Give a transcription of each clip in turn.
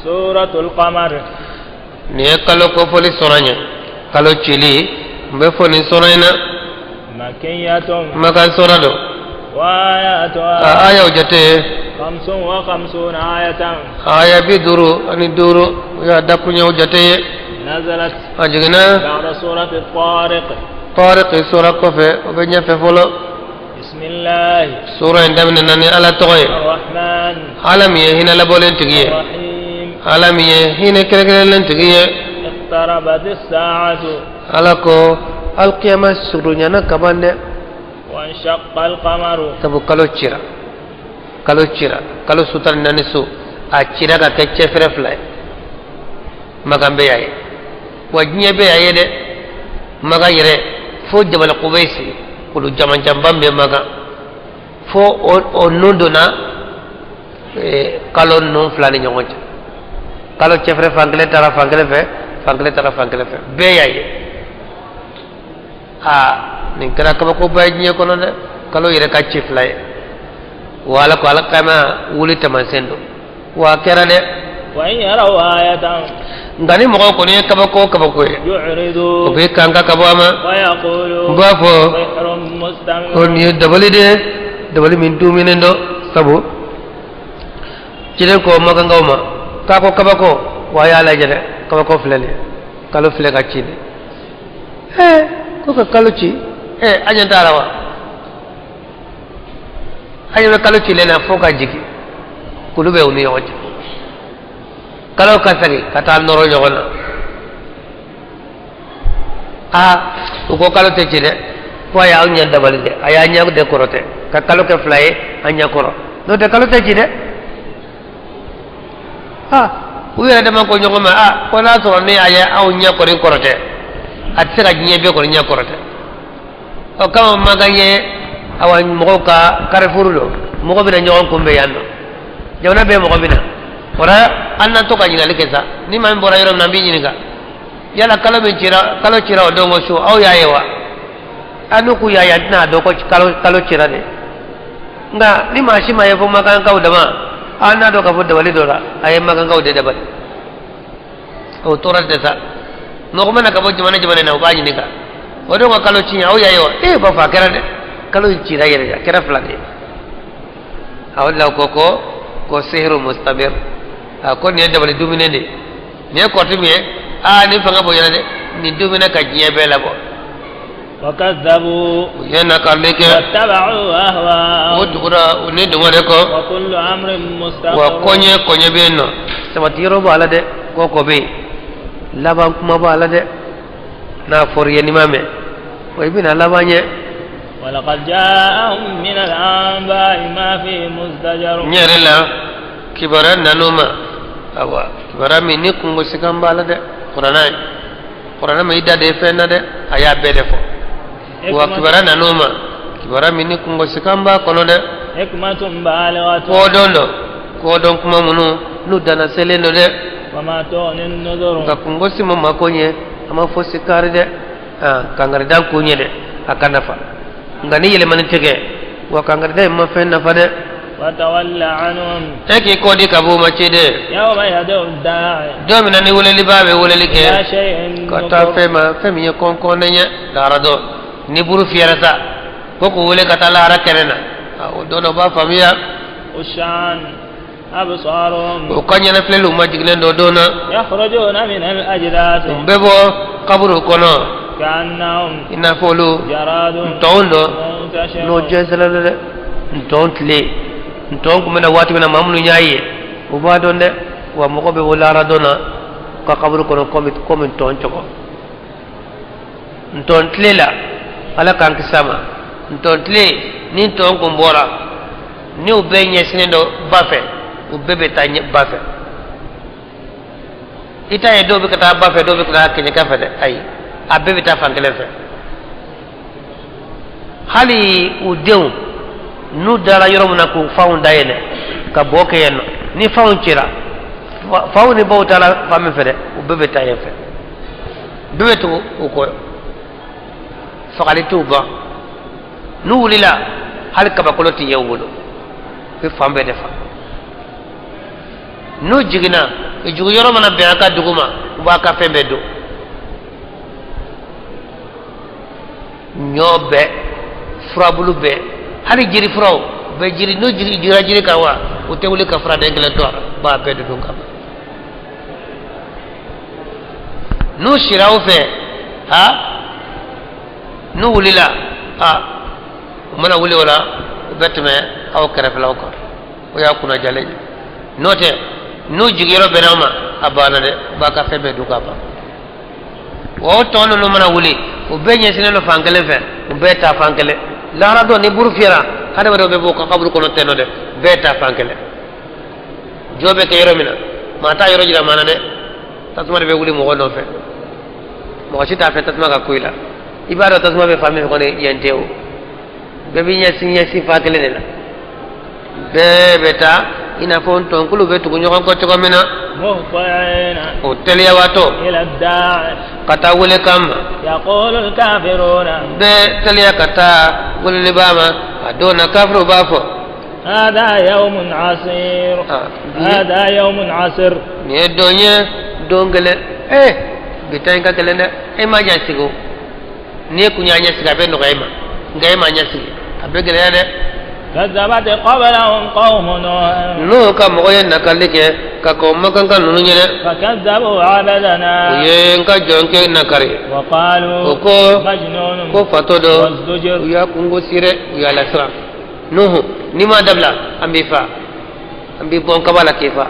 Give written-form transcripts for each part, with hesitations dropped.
Suratul Qamar. Nin ye kalo kofɔli sura ye, kalo cili n bɛ fɔ nin sura in na. Makiyatun. Makan sura don. Wa ayatuha. A ayaw jate. Khamsun wa khamsuna ayatan. Aya 55 o y'a dakuruɲɛw jate ye. Nazalat. A jiginna. Ba'da surati Tariq. Tariq sura kɔfɛ, o bɛ ɲɛfɛ fɔlɔ. Bisimilahi. Sura in daminɛna ni Ala tɔgɔ ye. Arrahman. Ala min ye hinɛ labɔlen tigi ye. Arrahim. Ala min ye hinɛ kɛrɛnkɛrɛnlen tigi ye. Iqtarabat as-sa'atu. Ala ko alkiyama surunyana kaban dɛ. Wa inshaqqa al-qamaru. Sabu kalo cira, kalo cira, kalo su 14 su, a cira ka kɛ cɛfɛrɛ fila ye. Makan bɛɛ y'a ye wa diɲɛ bɛɛ y'a ye dɛ. Makan yɛrɛ fo Jabal Kubɛsi, kulu jamanjanba min bɛ Makan, fo o nun donna kalo nun fila ni ɲɔgɔn cɛ. Kalo cɛfɛrɛ fan kelen taara fan kelen fɛ, fan kelen taara fan kelen fɛ, bɛɛ y'a ye. Aa, nin kɛra kabakoba ye diɲɛ kɔnɔ dɛ, kalo yɛrɛ ka ci fila ye. Wa Ala ko alikiyama wuli taamasiyɛn don, wa a kɛra dɛ. Wa in yaraw ayatan. Nka ni mɔgɔw kɔni ye kabako o kabako ye, yu'ridu. O bɛ kan ka bɔ a ma. Wa yaqulu. U b'a fɔ sihrun mustamir. ko nin ye dabali de ye, dabali min duminen don. Sabu ciden ko makankaw ma k'a ko kabako, wa a y'a lajɛ dɛ, kabako filɛ nin ye, kalo filɛ ka ci dɛ. Ɛɛ, ko ka kalo ci, ɛɛ, an ɲɛ t'a la wa? An ɲɛ bɛ kalo cilen na fo ka jigin kulu bɛ u ni ɲɔgɔn cɛ, kalo ka segin ka taa nɔrɔ ɲɔgɔn na. Aa, u ko kalo tɛ ci dɛ, ko a y'aw ɲɛ dabali dɛ, a y'a ɲɛ de kɔrɔtɛ ka kalo kɛ fila ye an ɲɛ kɔrɔ, n'o tɛ kalo tɛ ci dɛ. Aa, u yɛrɛ dama ko ɲɔgɔn ma, aa, ko n'a sɔrɔ ni a ye aw ɲɛ kɔni kɔrɔtɛ, a tɛ se ka diɲɛ bɛɛ kɔni ɲɛ kɔrɔtɛ. O kama Makan ye awa mɔgɔw ka carrefour don, mɔgɔ bɛna ɲɔgɔn kunbɛn yan nɔ, jamana bɛɛ mɔgɔ bɛna. O la an na to ka ɲininkali kɛ sa, ni maa min bɔra yɔrɔ min na, an b'i ɲininka yala kalo min cira, kalo cira o don ko su, aw y'a ye wa? A n'u k'u y'a ye, an tɛna a dɔn ko kalo cira dɛ. Nka ni maa si ma ye fo makankaw dama, an n'a dɔn k'a fɔ dabali dɔ la, a ye makankaw de dabali. O tora tɛ sa, mɔgɔ mana ka bɔ jamana jamana na, u b'a ɲininka o don ko kalo ci, aw y'a ye wa? E b'a fɔ a kɛra dɛ, kalo in cira yɛrɛ de, a kɛra fila de ye. A o de la ko sihiru mustamir. A ko nin ye dabali dumuni de ye, nin ye kɔrɔti min ye. Aa, nin fanga bonyana dɛ, nin dumuni ka diɲɛ bɛɛ labɔ. Wa kadhabu. U ye nakarili kɛ. Wattaba'u ahwa'ahum. O tugura u ni dungɔ de kɔ. Wa kullu amrin mustaqir. Wa koɲɛ koɲɛ bɛ yen nɔ, sabati yɔrɔ b'a la dɛ, ko ko bɛ yen, laban kuma b'a la dɛ. N'a fɔr'i ye n'i m'a mɛn, wa i bɛna laban ɲɛ. Walaqad ja'ahum min al-anba'i ma fihi muzdajar. N yɛrɛ la kibaruya nan'u ma, awa kibaruya min ni kungo sikan b'a la dɛ. Kuranɛ ye, kuranɛ ma i da de fɛn na dɛ, a y'a bɛɛ de fɔ. Wa kibaruya nan'u ma, kibaruya min ni kungo sikan b'a kɔnɔ dɛ. Hikmatun balighatun. Kodɔn dɔ, kodɔn kuma minnu n'u danna selen don dɛ. Wa ma tughni an-nudhur. Nka kungo si ma mako ɲɛ, a ma fosi kari dɛ. Kangarida ko ɲɛ dɛ, a ka nafa, nka ni yɛlɛmani tɛ kɛ, wa kangarida in ma fɛn nafa dɛ. Watawalla anhum. E k'i kɔ di ka b'o ma, ciden. Yawma yad'u da'i. Don min na ni welelibaa bɛ weleli kɛ ila shay'in ka taa fɛn ma, fɛn min ye kɔnkɔnnen ye lahara don, ni buru fiyɛra sa ko k'u wele ka taa lahara kɛnɛ na, o don na u b'a faamuya. Khushan absaruhum. U ka ɲɛnafilɛliw majiginnen don don na. Yakhrujuna min al-ajdath. U bɛ bɔ kaburu kɔnɔ. Ka'annahum. I n'a fɔ olu. Jaradun. Ntɔnw don. Muntashir. N'o jɛnsɛnna dɛ, ntɔn tile, ntɔn tun bɛ na waati min na, maa minnu y'a ye, u b'a dɔn dɛ. Wa mɔgɔ bɛ bɔ lahara don na ka kaburu kɔnɔ komi ntɔn cogo. Ntɔn tile la, Ala k'an kisi a ma, ntɔn tile ni ntɔn kun bɔra, ni u bɛɛ ɲɛsinnen don ba fɛ, u bɛɛ bɛ taa ba fɛ. I t'a ye dɔw bɛ ka taa ba fɛ, dɔw bɛ ka taa kɛɲɛka fɛ dɛ. Ayi, a bɛɛ bɛ taa fan kelen fɛ. Hali u denw n'u dara yɔrɔ min na k'u fanw da yen dɛ, ka bɔ kɛ yen nɔ, ni fanw cira, faw ni baw taara fan min fɛ dɛ, u bɛɛ bɛ taa yen fɛ, bɛɛ bɛ tugu u kɔ. Fagali t'u ban. N'u wulila, hali kabakolo tɛ ye u bolo, u bɛ fan bɛɛ de fa. N'u jiginna, u jigin yɔrɔ mana bɛn a ka dugu ma, u b'a ka fɛn bɛɛ dun, ɲɔ bɛɛ, furabulu bɛɛ, hali jiri furaw bɛɛ. Jiri n'u jigira jiri kan wa, u tɛ wuli ka furaden kelen to a la, u b'a bɛɛ dun ka ban. N'u sira aw fɛ, ha, n'u wulila, a u mana wuli o la, u bɛ tɛmɛ aw kɛrɛfɛlaw kan. O y'a kunnajalen ye. N'o tɛ, n'u jigiyɔrɔ bɛnna aw ma, a banna dɛ, u b'a ka fɛn bɛɛ dun ka ban. Wa o tɔ ninnu mana wuli, u bɛɛ ɲɛsinnen don fan kelen fɛ, u bɛɛ taa fan kelen. Lahara don, ni buru fiyɛra, hadamadenw bɛ bɔ u ka kaburu kɔnɔ ten nɔ dɛ, bɛɛ taa fan kelen. Jɔ bɛ kɛ yɔrɔ min na, maa t'a yɔrɔ jira maa na dɛ. Tasuma de bɛ wuli mɔgɔ nɔfɛ, mɔgɔ si t'a fɛ tasuma ka ku i la. I b'a dɔn tasuma bɛ fan min fɛ kɔni, yen tɛ o. Bɛɛ b'i ɲɛsin fan kelen de la, bɛɛ bɛ taa i n'a fɔ ntɔnkulu bɛ tugu ɲɔgɔn kɔ cogo min na. O teliya waatɔ ka taa welekan ma, bɛɛ teliya ka taa welelibaa ma. A don na, kafiriw b'a fɔ: هذا يوم عسير. هذا يوم عسر. Nin ye don ye, don gɛlɛn. Ee, bi ta in ka gɛlɛn dɛ. E ma ɲɛ sigi o, n'i kun y'a ɲɛ sigi, a bɛ nɔgɔya e ma, nka e ma ɲɛ sigi, a bɛ gɛlɛya dɛ. كذبت قبلهم قوم نوح. N'o ka mɔgɔ ye nakali kɛ ka kɔn makanka ninnu ɲɛ dɛ. فكذبوا عبدنا. U ye n ka jɔnkɛ nakari. وقالوا O ko مجنون ko fatɔ dɔ. وازدجر. U y'a kungo si dɛ, u y'a lasiran. Nuhu, n'i m'a dabila, an b'i fa, an b'i bɔn kaba la k'i fa.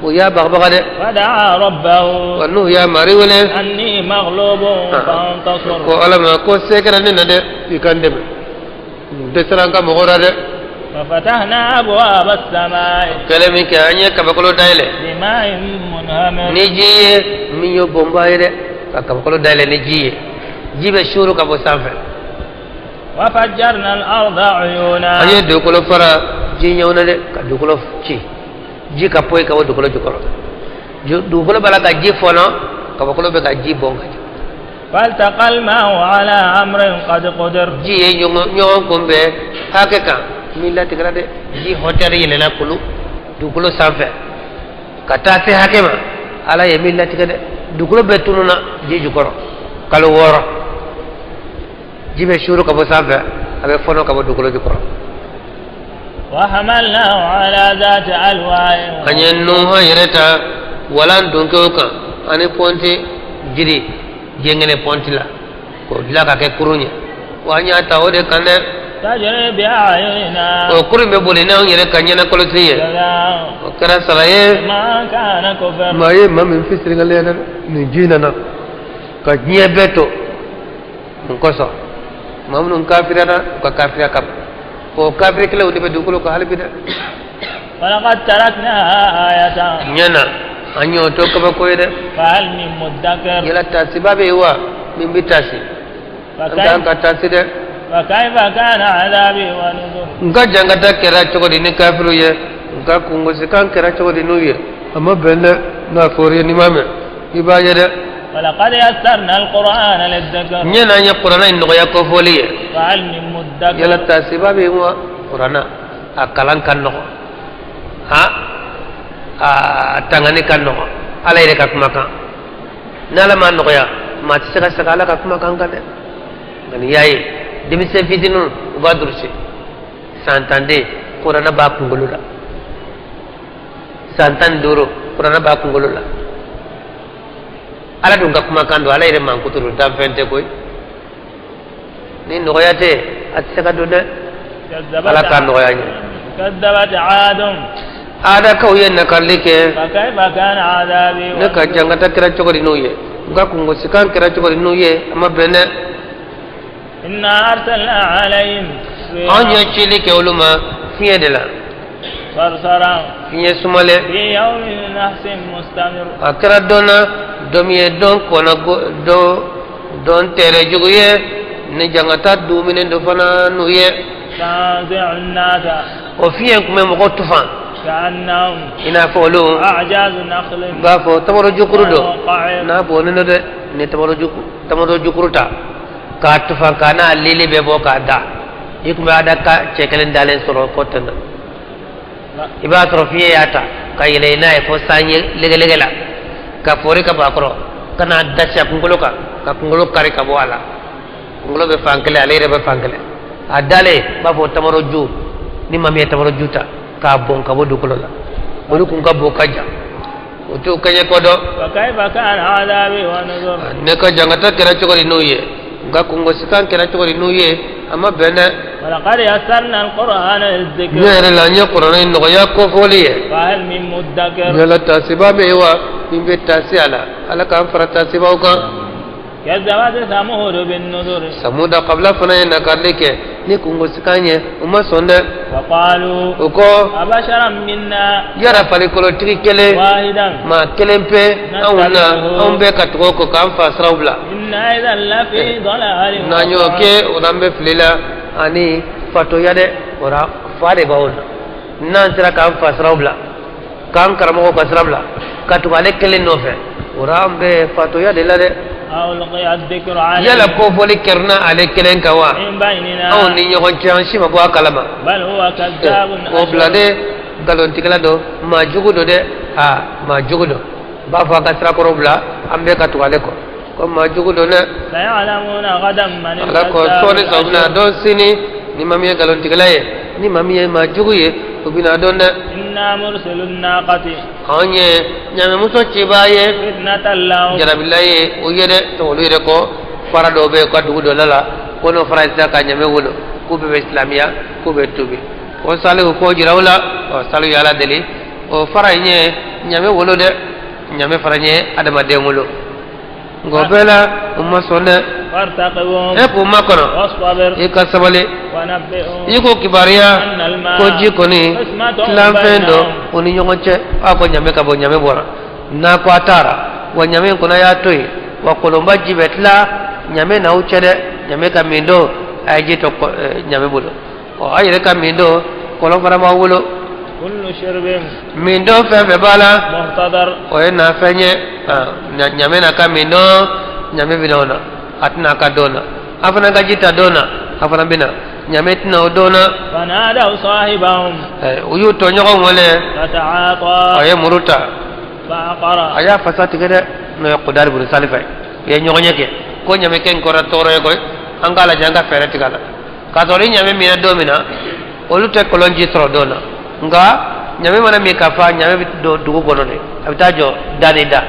O y'a bagabaga dɛ. فدعا ربه Wa Nuhu y'a mari wele. أني مغلوب فانتصر. Ko Ala ma ko se kɛra ne na dɛ, i ka n dɛmɛ, n dɛsɛra n ka mɔgɔw la dɛ. ففتحنا أبواب السماء Kɛlɛ min kɛ, an ye kabakolo dayɛlɛ بماء منهمر. ni ji ye min ye bɔnba ye dɛ, ka kabakolo dayɛlɛ ni ji ye, ji bɛ suuru ka bɔ sanfɛ. وفجرنا الأرض عيونا. An ye dugukolo fara ji ɲɛw na dɛ, ka dugukolo ci, ji ka poyi ka bɔ dugukolo jukɔrɔ. Dugukolo b'a la ka ji fɔnɔ, kabakolo bɛ ka ji bɔn ka jigin. فالتقى الماء على أمر قد قدر. Ji ye ɲɔgɔn kunbɛn hakɛ kan min latigɛra dɛ. Ji hauteur yɛlɛla kulu dugukolo sanfɛ ka taa se hakɛ ma, Ala ye min latigɛ dɛ. Dugukolo bɛɛ tununa ji jukɔrɔ kalo 6. Ji bɛ suuru ka bɔ sanfɛ, a bɛ fɔnɔ ka bɔ dugukolo jukɔrɔ. وحملناه على ذات ألواح. An ye Nuha yɛrɛ ta walan dunkew kan ani pɔnti jiri jɛngɛnɛ pɔnti la k'o dilan ka kɛ kurun ye. Wa an y'a ta o de kan dɛ. تجري بأعيننا. O kurun bɛ boli n'anw yɛrɛ ka ɲɛnakɔlɔsi ye. جزاء O kɛra sara ye لمن كان كفر. maa ye, maa min fisirigalen dɛ. Nin ji nana ka diɲɛ bɛɛ to mun kosɔn? Maa minnu kafiriyara, u ka kafiriya kama, o kafiri kelenw de bɛ dugukolo kan hali bi dɛ. ولقد تركناها آية. Ɲɛna an y'o to kabako ye dɛ. فهل من مدكر؟ Yala taasiba bɛ yen wa min bɛ taasi? An kan فكيف ka taasi dɛ. فكيف كان عذابي ونذر؟ N ka jangata kɛra cogo di ni kafiriw ye? N ka kungosikan kɛra cogo di n'u ye? A ma bɛn dɛ. N'a fɔr'i ye, n'i m'a mɛn, i b'a ye dɛ. ولقد يسرنا القرآن للذكر. Ɲɛna an ye kuranɛ in nɔgɔya kofɔli ye. فهل من مدكر؟ Yala taasiba bɛ yen wa? Kuranɛ a kalan ka nɔgɔ, ha, a tangani ka nɔgɔ, Ala yɛrɛ ka kumakan. N'Ala m'a nɔgɔya, maa tɛ se ka segin Ala ka kumakan kan dɛ. Nka n'i y'a ye denmisɛn fitininw, u b'a durusi, san 10 den, kuranɛ b'a kunkolo la, san 15, kuranɛ b'a kunkolo la. Ala dun ka kumakan don, Ala yɛrɛ mankutu don, danfɛn tɛ koyi. Ni nɔgɔya tɛ, a tɛ se ka don dɛ. كذبت Ala k'a nɔgɔya n ye. كذبت عاد. Adakaw ye nakarili kɛ. فكيف كان عذابي Ne ka ونذر؟ jangata kɛra cogo di n'u ye? N ka kungosikan kɛra cogo di n'u ye? A ma bɛn dɛ. إنا أرسلنا عليهم Anw ye cili kɛ olu ma fiɲɛ de la. صرصرا. Fiɲɛ sumalen. في يوم نحس مستمر. A kɛra don na, don min ye don kɔnɔ don don tɛrɛ jugu ye, ni jangata dumuni dɔ fana n'u ye. تنزع الناس. O fiɲɛ tun bɛ mɔgɔ tufan كأنهم i n'a fɔ olu أعجاز نخل n b'a fɔ tamaro jukuru don منقعر. n'a bɔnnen don dɛ. Ni tamaro jukuru ta k'a tufan k'a n'a lili bɛɛ bɔ k'a da, i tun b'a da ka cɛ kelen dalen sɔrɔ fɔ ten na, i b'a sɔrɔ fiɲɛ y'a ta. ka yɛlɛ n'a ye fo sanji legelege la, ka fori ka bɔ a kɔrɔ, ka n'a dasi a kunkolo kan, ka kunkolo kari ka bɔ a la. Kunkolo bɛ fan kelen, ale yɛrɛ bɛ fan kelen. A dalen b'a fɔ tamaro ju, ni maa min ye tamaro ju ta k'a bɔn ka bɔ dugukolo la, olu kun ka bon ka jan, o t'u kɛɲɛ ko dɔn. Ne ka jangata kɛra cogo di n'u ye? N ka kungosikan kɛra cogo di n'u ye? A ma bɛn dɛ. Ne yɛrɛ la, n ye kuranɛ in nɔgɔya kofɔli ye. Yala taasibaa bɛ yen wa min bɛ taasi a la? Ala k'an fara taasibaaw kan. Samuda kabila fana ye nakarili kɛ ni kungosikan ye, u ma sɔn dɛ. U ko yala farikolotigi kelen, maa kelen pe anw na, anw bɛ ka tugu o kɔ k'an fa siraw bila? N'an y'o kɛ, o la an bɛ fili la ani fatoya dɛ. O la fa de b'anw na. N'an sera k'an fa siraw bila, k'an karamɔgɔw ka sira bila, ka tugu ale kelen nɔfɛ, o la an bɛ fatoya de la dɛ. Yala kofɔli kɛra ale kelen kan wa? Anw ni ɲɔgɔn cɛ, an si ma bɔ a kalama. O bila dɛ, nkalontigɛla don, maa jugu don dɛ. Aa, maa jugu don. B'a fɔ a ka sirakɔrɔ bila, an bɛɛ ka tugu ale kɔ, ko maa jugu don dɛ. Ala ko sɔɔni sa, u bɛna dɔn sini ni maa min ye nkalontigɛla ye, ni maa min ye maa jugu ye, u bɛna dɔn dɛ. Anw ye ɲamɛmuso cibaa ye, jarabila ye o ye dɛ. Olu yɛrɛ ko fara dɔw bɛ u ka dugu dɔ la, ko n'o fara sera ka ɲamɛ wolo, k'u bɛɛ bɛ silamɛya, k'u bɛ tubi. Ko Salihu k'o jira u la. Ɔ, Salihu ye Ala deli, o fara in ye ɲamɛ wolo dɛ. Ɲamɛ fara ye adamaden wolo. Nka o bɛɛ la, u ma sɔn dɛ. E k'u makɔnɔ, i ka sabali, i k'u kibaruya ko ji kɔni tilanfɛn don u ni ɲɔgɔn cɛ. A ko ɲamɛ ka bɔ, ɲamɛ bɔra n'a ko a taara wa, ɲamɛ in kɔnɔ y'a to yen wa, kɔlɔnba ji bɛ tila ɲamɛ n'aw cɛ dɛ. Ɲamɛ ka min don, a ye ji to ɲamɛ bolo. Ɔ, a yɛrɛ ka min don, kɔlɔn fana b'aw bolo. Min don, fɛn fɛn b'a la, o ye nafɛn ye. Ɲamɛ n'a ka min don, ɲamɛ bɛ na o na, a tɛna a ka don na. A fana ka ji ta don na, a fana bɛ na, ɲamɛ tɛna o don na. U y'u tɔɲɔgɔn wele, a ye muru ta, a y'a fasa tigɛ dɛ. N'o ye Kudari bun Salifa ye. U ye ɲɔgɔn ye kɛ ko ɲamɛkɛ in kɛra tɔɔrɔ ye koyi, an k'a lajɛ, an ka fɛɛrɛ tigɛ a la. K'a sɔrɔ ni ɲamɛ minna don min na, olu tɛ kɔlɔn ji sɔrɔ don na. Nka ɲamɛ mana min ka fa, ɲamɛ bɛ don dugu kɔnɔ de, a bɛ taa jɔ da ni da.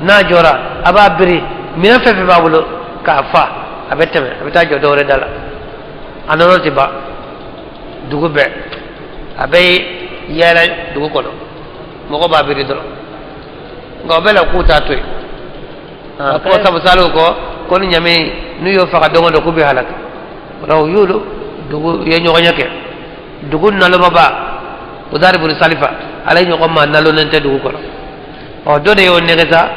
N'a jɔra, a b'a biri minɛn fɛn fɛn b'a bolo k'a fa, a bɛ tɛmɛ, a bɛ taa jɔ dɔwɛrɛ da la. A nɔnɔ tɛ ban dugu bɛɛ, a bɛ yɛlɛ dugu kɔnɔ, mɔgɔ b'a biri dɔrɔn. Nka o bɛɛ la, k'u t'a to yen ko sabu Salihu ko ni ɲamɛ n'u y'o faga don o don, k'u bɛ halaki. O la, u y'olu dugu, u ye ɲɔgɔn ye kɛ dugu nalomaba Kudari bun Salifa, ale ɲɔgɔn maa nalonnen tɛ dugu kɔnɔ. Ɔ, dɔ de y'o nɛgɛ sa,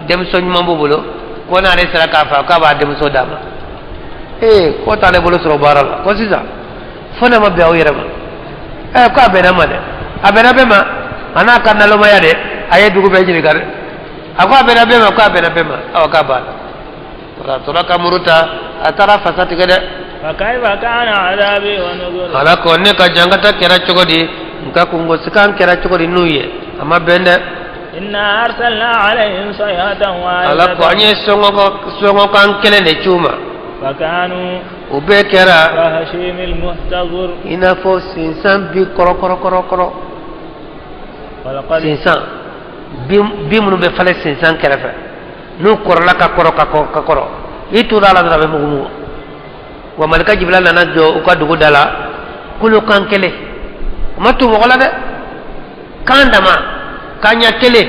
denmuso ɲuman b'u bolo, ko n'ale sera k'a fa, k'a b'a denmuso d'a ma. Ee, k'o t'ale bolo sɔrɔ baara la, ko sisan fo ne ma bɛn aw yɛrɛ ma. Ɛ, ko a bɛnna ma dɛ, a bɛnna bɛɛ ma. A n'a ka nalomaya dɛ, a ye dugu bɛɛ ɲininka dɛ. A ko a bɛnna bɛɛ ma, ko a bɛnna bɛɛ ma. Awa, k'a banna. A tora ka muru ta, a taara fasa tigɛ dɛ. Ala ko ne ka jangata kɛra cogo di? N ka kungosikan kɛra cogo di n'u ye? A ma bɛn dɛ. Ala ko an ye sɔngɔkan kelen de ci u ma, u bɛɛ kɛra i n'a fɔ sinsan bi kɔrɔ kɔrɔ kɔrɔ kɔrɔ, sinsan bin minnu bɛ falen sinsan kɛrɛfɛ, n'u kɔrɔla ka kɔrɔ ka kɔrɔ ka kɔrɔ, i tora a la dɔrɔn, a bɛ mugu mugu. Wa malika Jibila nana jɔ u ka dugu da la, kolokan kelen, u ma to mɔgɔ la dɛ, kan dama ka ɲɛ kelen,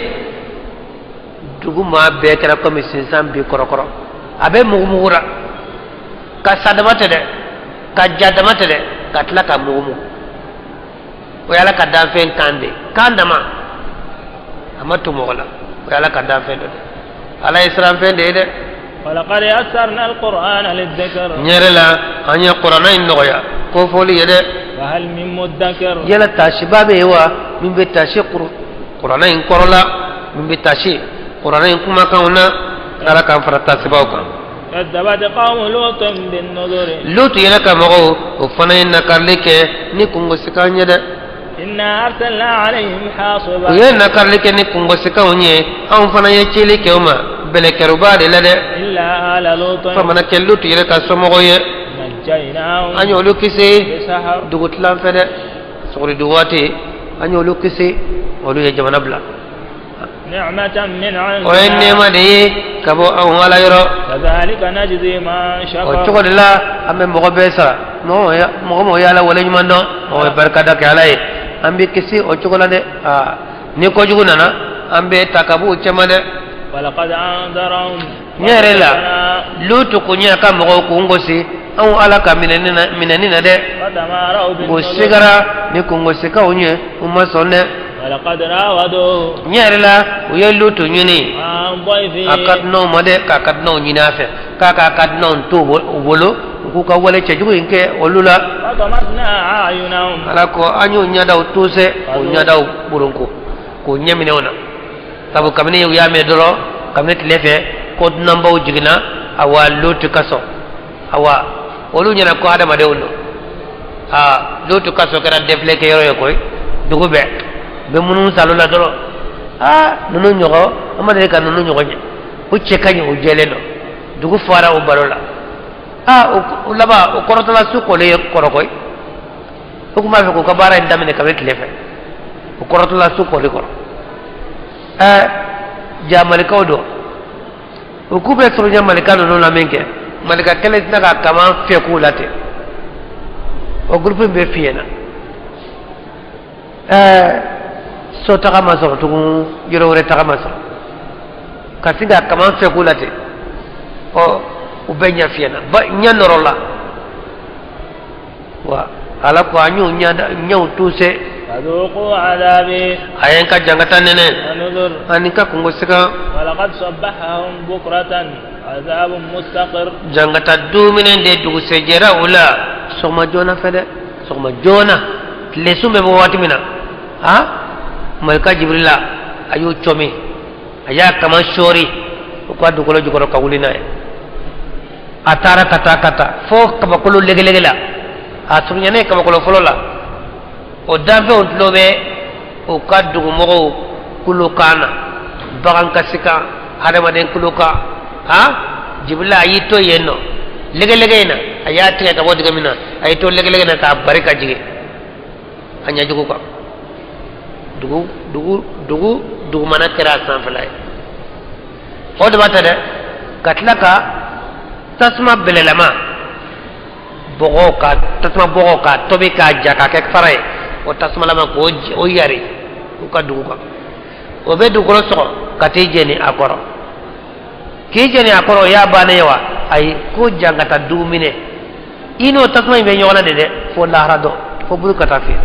dugu maa bɛɛ kɛra komi sinsan bi kɔrɔkɔrɔ, a bɛ mugumugura ka sa dama tɛ dɛ, ka ja dama tɛ dɛ, ka tila ka mugumugu. O ye Ala ka danfɛn kan de, kan dama, a ma to mɔgɔ la. O ye Ala ka danfɛn dɔ de, Ala ye siranfɛn de ye dɛ. N yɛrɛ la, an ye kuranɛ in nɔgɔya kofɔli ye dɛ. Yala taasiba bɛ yen wa min bɛ taasi kuranɛ in kɔrɔ la, min bɛ taasi kuranɛ in kumakanw na? Ala k'an fara taasibaw kan. Lutu yɛrɛ ka mɔgɔw, o fana ye nakarili kɛ ni kungosikan ye dɛ. Inna arsalna alayhim hasiba. U ye nakarili kɛ ni kungosikanw ye, anw fana ye cili kɛ u ma bɛlɛkɛruba de la dɛ. Illa ala lutin. F'a mana kɛ Lutu yɛrɛ ka somɔgɔw ye. Najjaynahum. An y'olu kisi Bisahar. dugutilan fɛ dɛ, sɔgɔridun waati an y'olu kisi, olu ye jamana bila. Ni'matan min indina. O ye nɛɛma de ye ka bɔ anw Ala yɔrɔ. Kadhalika najzi man O shakar. cogo de la an bɛ mɔgɔ bɛɛ sara, mɔgɔ mɔgɔ ye Ala waleɲuman dɔn, mɔgɔ ye barikada kɛ Ala ye, an bɛ kisi o cogo la dɛ. Aa, ni kojugu nana, an bɛ ta ka bɔ u cɛma dɛ. Walaqad anzarahum. Ɲɛ yɛrɛ la, Lutu kun y'a ka mɔgɔw kun gosi anw Ala ka minɛni na, minɛni na dɛ. Fatamaraw bin U sigara ni kungosikaw ye, u ma sɔn dɛ. Walaqad rawaduhu. Ɲɛ yɛrɛ la, u ye Lutu ɲini an dayfihi. a ka dunanw ma dɛ, k'a ka dunanw ɲini a fɛ, k'a k'a ka dunanw to u bolo, u k'u ka wale cɛjugu in kɛ olu la. Fatamasna a'yunahum. Ala ko an y'u ɲɛdaw tose, k'u ɲɛdaw buronko, k'u ɲɛ minɛ u na, sabu kabini u y'a mɛn dɔrɔn, kabini tile fɛ ko dunanbaw jiginna, awa, Lutu kaso, awa, olu ɲɛna ko hadamadenw don. Aa, Lutu kaso kɛra défilé kɛyɔrɔ ye koyi, dugu bɛɛ bɛ minnu salo la dɔrɔn. Aa, ninnu ɲɔgɔn, an ma deli ka ninnu ɲɔgɔn ye, u cɛ ka ɲi, u jɛlen don, dugu fara o balo la. Aa, o laban, o kɔrɔtɔla su kolen ye kɔrɔ koyi. U tun b'a fɛ k'u ka baara in daminɛ kabini tile fɛ, u kɔrɔtɔla su koli kɔrɔ. Ɛɛ, ja malikaw don, u k'u bɛ surunya malika ninnu la min kɛ, malika kelen tɛna ka kaman fiyɛ k'u la ten, o gurupu in bɛ fiyɛ na. Ɛɛ, so taga ma sɔrɔ tugun, yɔrɔ wɛrɛ taga ma sɔrɔ, ka sin ka kaman fiyɛ k'u la ten. Ɔ, u bɛɛ ɲɛ fiyɛ na, ba ɲɛ nɔrɔ la wa. Ala ko an y'u ɲɛw tuse. Fadhuqu adhabi. A ye n ka jangata nɛnɛ. Wa nudhur. Ani ka kungo siga. Walaqad sabbahahum bukratan adhabun mustaqir. Jangata dumuni de dugusɛjɛra u la sɔgɔma joona fɛ dɛ, sɔgɔma joona, tile sun bɛ bɔ waati min na, a malika Jibrila a y'u cɔmi, a y'a kaman sɔɔri u ka dugukolo jukɔrɔ ka wuli n'a ye. A taara ka taa ka taa fo kabakolo legelege la, a surunyanen kabakolo fɔlɔ la, o danfɛnw tulo bɛ u ka dugumɔgɔw kulokan na, bagan kasikan, hadamaden kulokan. Ha, Jibila a y'i to yen nɔ legelege in na, a y'a tigɛ ka bɔ dingɛ min na, a y'i to legelege in na k'a bari ka jigin a ɲɛjugu kan. Dugu dugu dugu dugumana kɛra a sanfɛla ye. O de b'a ta dɛ, ka tila ka tasuma bɛlɛlama bɔgɔ, ka tasuma bɔgɔ k'a tobi k'a ja k'a kɛ fara ye, o tasumalama k'o o yari u ka dugu kan, o bɛ dugukolo sɔgɔ ka t'i jeni a kɔrɔ, k'i jeni a kɔrɔ. O y'a bannen ye wa? Ayi, ko jangata dugu minɛ i n'o tasuma in bɛ ɲɔgɔn na de dɛ, fo lahara dɔ, fo buru ka taa fiyɛ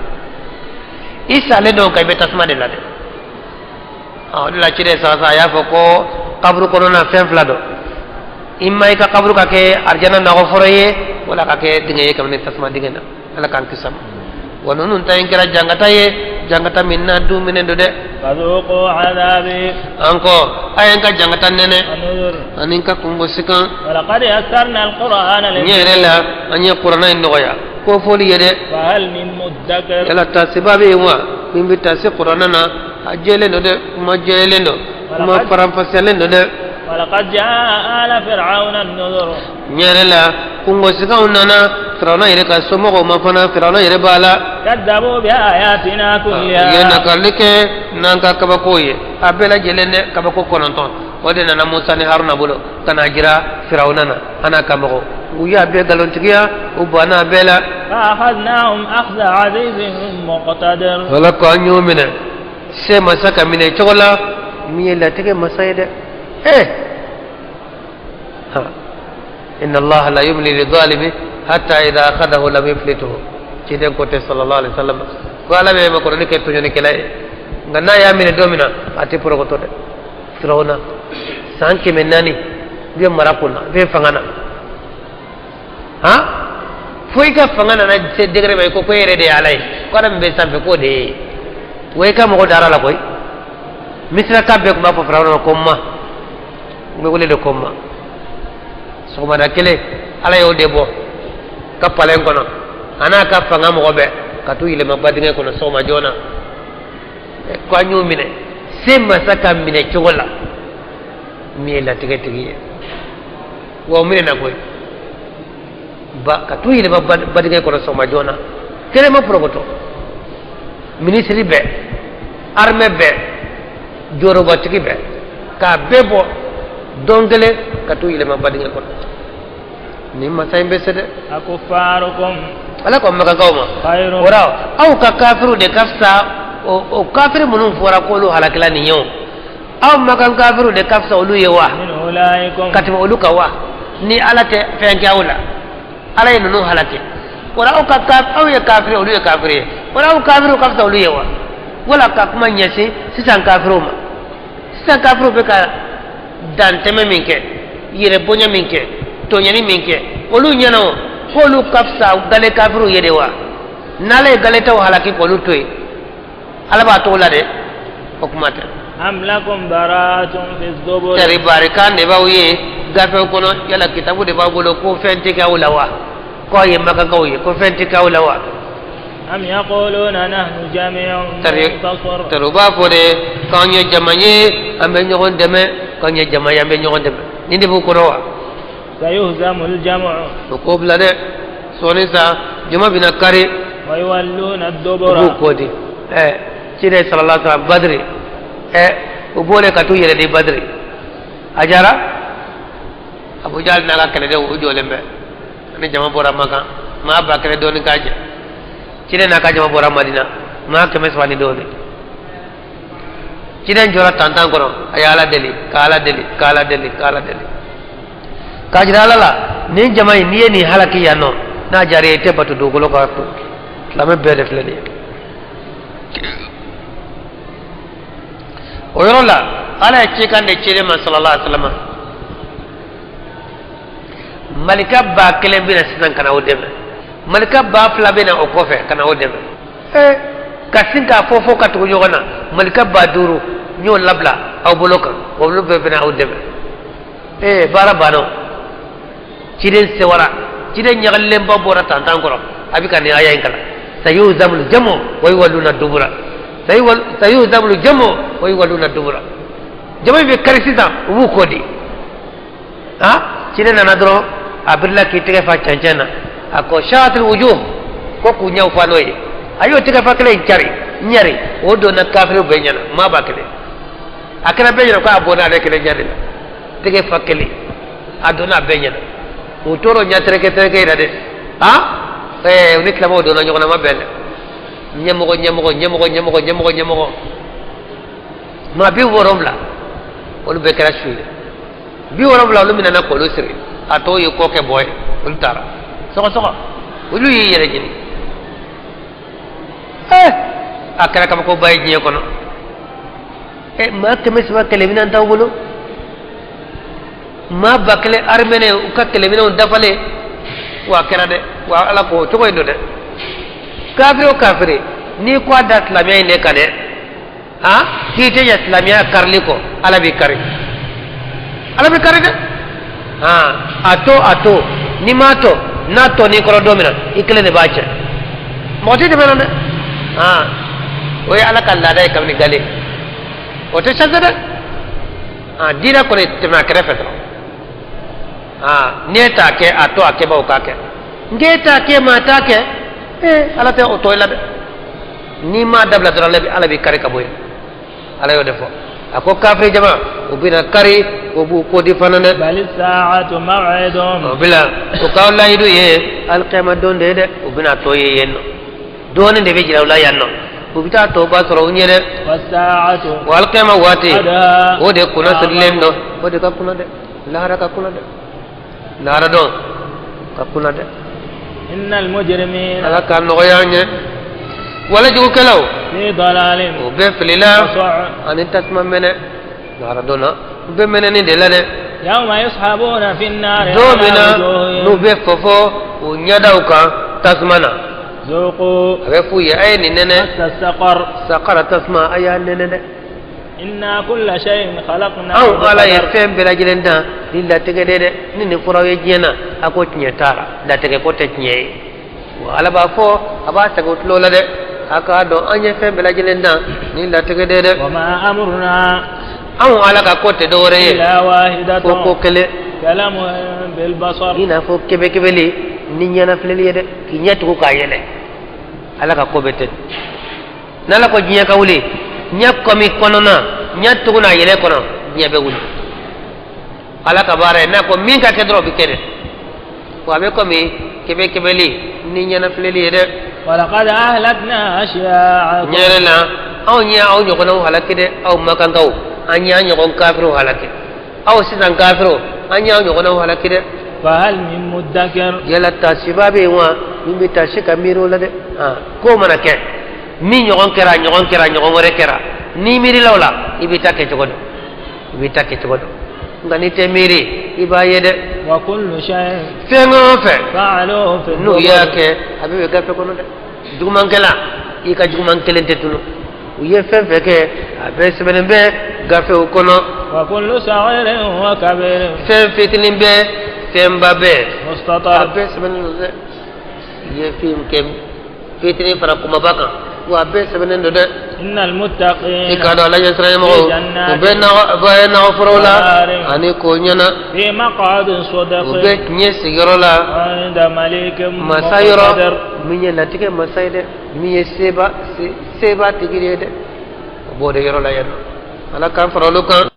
i salen don kan, i bɛ tasuma de la dɛ. O de la ciden sasa a y'a fɔ ko kaburu kɔnɔna fɛn fila don: i ma i ka kaburu ka kɛ arijana nakɔforo ye, wala ka kɛ dingɛ ye kabini tasuma dingɛ na. Ala k'an kisi a ma. Wa ninnu ta in kɛra jangata ye, jangata min n'a dun minɛ don dɛ. Fadhuqu adhabi. An ko a ye n ka jangata nɛnɛ. Wa nudhur. Ani n ka kungo sikan. Walaqad yassarna alqur'ana. Ɲɛ yɛrɛ la, an ye kuranɛ in nɔgɔya ko fɔli ye dɛ. Fahal min muddakir. Yala taasiba bɛ yen wa min bɛ taasi kuranɛ na? A jɛlen don dɛ, kuma jɛlen don, kuma faranfasiyalen don dɛ. Walaqad jaa ala fir'auna an-nudhur. Ɲɛ yɛrɛ la, kungosikanw nana Firawuna yɛrɛ ka somɔgɔw ma fana, Firawuna yɛrɛ b'a la. Kadzabu bi ayatina U kulliha. ye nakarili kɛ n'an ka kabako ye a bɛɛ lajɛlen dɛ. Kabako 9, o de nana Musa ni Haruna bolo ka na jira Firawuna na a n'a ka mɔgɔw. U y'a bɛɛ nkalontigiya, u banna a bɛɛ la. Fa akhadnahum akhdha azizin muqtadir. Ala ko an y'o minɛ se masa ka minɛ cogo la min ye latigɛ masa ye dɛ. Eh ha, inna Allaha la yumli lidhalimi hatta idha akhadahu lam yuflituhu. Ciden ko tɛ, sallallahu alaihi wasallam, ko Ala bɛ makɔrɔni kɛ tɔɲɔnikɛla ye, nka n'a y'a minɛ don min na, a tɛ porokoto dɛ. Firawuna san 400 bɛ mara kunna, bɛ fanga na, han, fo i ka fanga nana se degré ma, i ko ko e yɛrɛ de ye Ala ye, ko Ala min bɛ sanfɛ k'o de ye ye wa. I ka mɔgɔ dara la koyi. Misiraka bɛɛ tun b'a fɔ Firawuna ma ko ma n bɛ wele de ko ma. Sɔgɔmada kelen, Ala y'o de bɔ ka palais kɔnɔ, a n'a ka fanga mɔgɔ bɛɛ. ka t'u yɛlɛma badingɛ kɔnɔ sɔgɔma joona ko an y'u minɛ se masa ka minɛ cogo la min ye latigɛ tigi ye wa u minɛna koyi ba ka t'u yɛlɛma badingɛ kɔnɔ sɔgɔma joona kelen ma porokoto minisiri bɛɛ armée bɛɛ jɔyɔrɔbatigi bɛɛ k'a bɛɛ bɔ don kelen ka t'u yɛlɛma badingɛ kɔnɔ nin masa in bɛ se dɛ akufarukum ala ko makankaw ma o la aw ka kafiriw de ka fisa o kafiri minnu fɔra k'olu halakila nin ye o aw makan kafiriw de ka fisa olu ye wa ka tɛmɛ olu kan wa ni ala tɛ fɛn kɛ aw la ala ye ninnu halaki o la aw ka aw ye kafiri olu ye kafiri ye o la aw kafiriw ka fisa olu ye wa wala ka kuma ɲɛsin sisan kafiriw ma sisan kafiriw bɛ ka dantɛmɛ min kɛ yɛrɛ bonya min kɛ tɔɲɛni min kɛ olu ɲɛna o k'olu ka fisa gale kafiriw ye de wa n'ala ye gale taw halaki k'olu to yen ala b'a t'o la dɛ o kuma tɛ am lakum baratun fi zubur tari barikan de b'aw ye gafew kɔnɔ yala kitabu de b'aw bolo ko fɛn tɛ kɛ aw la wa k'aw ye makankaw ye ko fɛn tɛ kɛ aw la wa am yaquluna nahnu jami'un muntasir tari u b'a fɔ de k'anw ye jama ye an bɛ ɲɔgɔn dɛmɛ k'anw ye jama ye an bɛ ɲɔgɔn dɛmɛ nin de b'u kɔnɔ wa sayuhzamul jam'u o ko bila dɛ sɔɔni sa jama bɛna kari wa yuwalluna ad-dubura u b'u kɔ di ɛ ciden sallallahu alaihi wasallam badiri ɛ u bɔlen ka t'u yɛrɛ di badiri a jara abu jahal n'a ka kɛlɛdenw u jɔlen bɛ ani jama bɔra makan maa 1000 dɔɔni k'a jɛ ciden n'a ka jama bɔra madina maa 300 ni dɔɔni ciden jɔra tantan kɔrɔ a ye ala deli ka ala deli ka ala deli ka ala deli k'a jira ala la nin jama in n'i ye nin halaki yan nɔ n'a diyara i ye i tɛ bato dugukolo kan tun silamɛ bɛɛ de filɛ nin ye o yɔrɔ la ala ye cikan di ciden ma sallallahu alaihi wa sallam malika 1000 bɛna sisan ka na o dɛmɛ malika 2000 bɛna o kɔfɛ ka na o dɛmɛ ee ka sin k'a fɔ fɔ ka tugu ɲɔgɔn na malika 5000 n y'o labila aw bolo kan olu bɛɛ bɛna aw dɛmɛ ee baara banna o ciden sewara ciden ɲagalilenba bɔra tantan kɔrɔ a bɛ ka nin aya in kalan sayuhzamul jamu wa yuwalluna dubura sayuhzamul jamu wa yuwalluna dubura jama in bɛ kari sisan u b'u kɔ di ah ciden nana dɔrɔn a birila k'i tɛgɛ fa cɛncɛn na a ko shahatil wujuh ko k'u ɲɛw fa n'o ye a y'o tɛgɛ fa kelen in cari ɲari o donna kafiriw bɛɛ ɲɛna maa 10,000 a kɛra bɛɛ ɲɛna ko a bɔnna ale kelen ɲɛ de la tɛgɛ fa kelen a donna a bɛɛ ɲɛna u tor'o ɲɛ tereke tereke yɛrɛ dɛ ah ɛɛ u ni silamɛw donna ɲɔgɔn na ma bɛn dɛ ɲɛmɔgɔ ɲɛmɔgɔ ɲɛmɔgɔ ɲɛmɔgɔ ɲɛmɔgɔ ɲɛmɔgɔ maa 70 olu bɛɛ kɛra su ye 70 olu minɛna k'olu siri a tɔw ye kɔ kɛ bɔ ye olu taara sɔgɔsɔgɔ olu y'i yɛrɛ ɲini ɛɛ a kɛra kabakoba ye diɲɛ kɔnɔ ɛ maa 300 kɛlɛminɛn t'aw bolo maa 10,000 armɛnɛ u ka kɛlɛminɛnw dafalen wa a kɛra dɛ wa ala ko o cogo in don dɛ kafiri o kafiri n'i ko a da silamɛya in de kan dɛ han k'i tɛ ɲɛ silamɛya karili kɔ ala b'i kari ala b'i kari dɛ han a to a to n'i m'a to n'a tɔ n'i kɔrɔ don min na i kelen de b'a cɛ mɔgɔ t'i dɛmɛ na dɛ han o ye ala ka laada ye kabini gale o tɛ changer dɛ han diinɛ kɔni tɛmɛ a kɛrɛfɛ dɔrɔn han n'e t'a kɛ a to a kɛbaaw k'a kɛ n'e t'a kɛ maa t'a kɛ ee ala tɛ o to i la dɛ n'i m'a dabila dɔrɔn ala b'i kari ka bɔ yen ala y'o de fɔ a ko kafiri jama u bɛna kari o b'u kɔ di fana dɛ bali saatu maw'idum o bila o k'aw layidu ye alikiyama don de ye dɛ u bɛna tɔ ye yen nɔ dɔɔnin de bɛ jira u la yan nɔ u bɛ taa tɔba sɔrɔ u ɲɛ dɛ wa alikiyama waati o de kunna sirilen don o de ka kunna dɛ lahara ka kunna dɛ lahara don ka kunna dɛ innal mujrimina ala ka nɔgɔya an ye walejugukɛlaw fi dalalin u bɛ fili la ani tasuma mɛnɛ lahara don na u bɛ mɛnɛni de la dɛ yawma yushabuna fi nnari don min na n'u bɛ fɔfɔ u ɲɛdaw kan tasuma na zuqu a bɛ f'u ye a ye nin nɛnɛ massa saqar saqara tasuma a y'a nɛnɛ dɛ inna kulla shay'in khalaqnahu anw ala ye fɛn bɛɛ lajɛlen dan ni latigɛ de dɛ ni nin fɔra aw ye diɲɛ na a ko tiɲɛ t'a la latigɛ ko tɛ tiɲɛ ye wa ala b'a fɔ a b'a sɛgɛn o tulo la dɛ a k'a dɔn an ye fɛn bɛɛ lajɛlen dan ni latigɛ de dɛ. Wa ma amruna. Anw ala ka ko tɛ dɔwɛrɛ ye. Illa wahidatun. Fo ko kelen. Kalamhin bil basar. I n'a fɔ kebekebeli ni ɲɛnafilɛli ye dɛ k'i ɲɛ tugu k'a yɛlɛ ala ka ko bɛ ten n'ala ko diɲɛ ka wuli ɲɛ kɔmi kɔnɔna ɲɛ tugu n'a yɛlɛ kɔnɔ diɲɛ bɛ wuli ala ka baara ye n'a ko min ka kɛ dɔrɔn o bɛ kɛ dɛ wa a bɛ komi kebekebeli ni ɲɛnafilɛli ye dɛ. Walaqad ahlakna ashya'akum. Tiɲɛ yɛrɛ la anw ye aw ɲɔgɔnnaw halaki dɛ aw makankaw an y'an ɲɔgɔn kafiriw halaki aw sisan kafiriw an y'aw ɲɔgɔnnaw halaki dɛ. Fahal min muddakir. Yala taasiba bɛ yen wa min bɛ taasi ka miiri o la dɛ ko mana kɛ min ɲɔgɔn kɛra ɲɔgɔn kɛra ɲɔgɔn wɛrɛ kɛra n'i miirila o la i b'i ta kɛ cogo dɔn i b'i ta kɛ cogo dɔn nka n'i tɛ miiri i b'a ye dɛ. Wa kullu shay. Fɛn o fɛn. Fa'aluhu fi n'u y'a kɛ a bɛ bɛ gafe kɔnɔ dɛ jugumankɛla i ka juguman kelen tɛ tunu u ye fɛn fɛn kɛ a bɛɛ sɛbɛnnen bɛ gafew kɔnɔ. Wa kullu saghirin wa kabirin. Fɛn fitinin bɛ fɛnba bɛ. Mustatar. A bɛɛ sɛbɛnnen don dɛ i ye fɛn kɛ fitinin fara kumaba kan wa a bɛɛ sɛbɛnnen don dɛ. Innal muttaqina. I k'a dɔn ala ɲɛsiranɲɛmɔgɔw u bɛ bɛ nakɔforow la ani ko ɲɛna. Fi maq'adi sidqin. U bɛ tiɲɛ sigiyɔrɔ la. Inda malikin masa yɔrɔ min ye latigɛ masa ye dɛ min ye seba seba tigi ye dɛ o b'o de yɔrɔ la yan nɔ ala k'an fara olu kan.